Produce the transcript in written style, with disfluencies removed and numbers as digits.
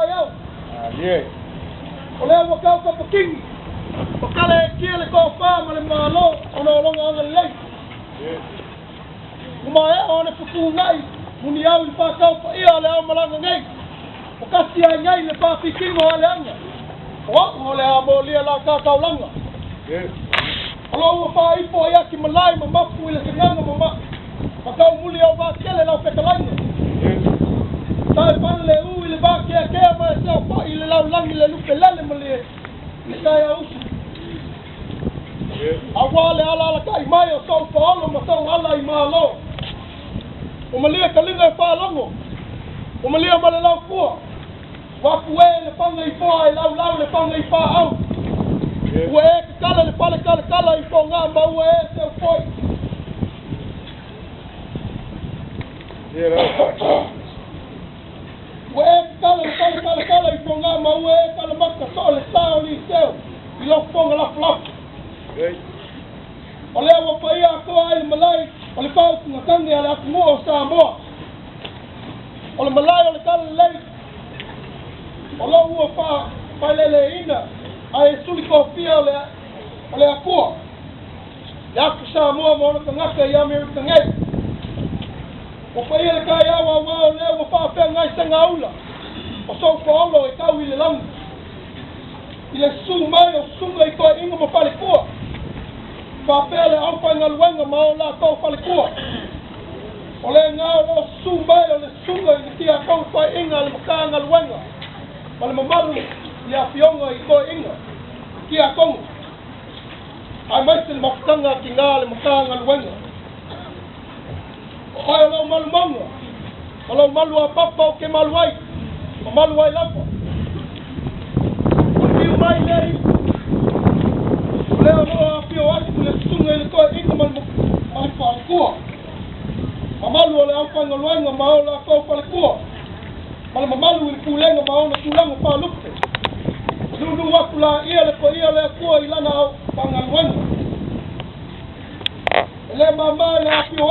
taeao. O lea ua kau kapakini, o kale e kia le tofa ma le malo ona o lona agalelei. Ua maea ona fetuunai muniao i le faatau paia o le aomalaga nei. O kasi ai nei le faapikino a le aga. O au o le a molia la ta taulaga. O lou ua faaipo ai aki malae ma mapu i le sagaga ma ma taumuli au vaatele lau fetalaiga. Tae pale le u i le vakeakea ma e seopai i le laulagi le lupelele ma le le taeausu. Auā le alaalatai mai o sou paolo ma sou ala i Malo. Ua malie taliga e faalogo, ua malie ma le laupua. Ua apu e le faga i foa e laulau le faga i paau. Ua e kakala le fale kalakala i Fogaa ma ua e seufoi. Ua e kakala le fale kalakala i Fogaa ma ua e kalamaka soo le sa o Liseo i lou fofoga lafolafola. O lea ua paia atoa ai le malae o le faautugatagi a le atunuu o Samoa. O le malae o le talalelei o lou ua faafaileleina ae suli tofia o le Atua, le atu Samoa ma ona tagata i Amerika nei. Ua paia le taeao auā o lea ua faafeagai segaula o sou paolo e tau i le lagi i le susu mai o susuga i toeaiga ma faletua faapea le aufaigaluega ma o latou faletua. O le ga o loo susu mai o le susuga i le tiakono toeaiga a le Matagaluega ma le mamalu i le afioga i toeaiga tiakono aemaise le mafutaga a tinā a le Matagaluega. O oe o lou malu mauga ma lou malu apapa ou te malu ai ma malu ai lava. O le fiu mai lea ipu o lea o loo afio atu le susuga i le toeaiga ma le faletua, mamalu o le aufaigaluega ma o latou faletua, ma le mamalu i le pulega ma ona tulaga faalupe. Nunu atu laia le paia o le Atua i lana aufaigaluega. E le māmā i le afio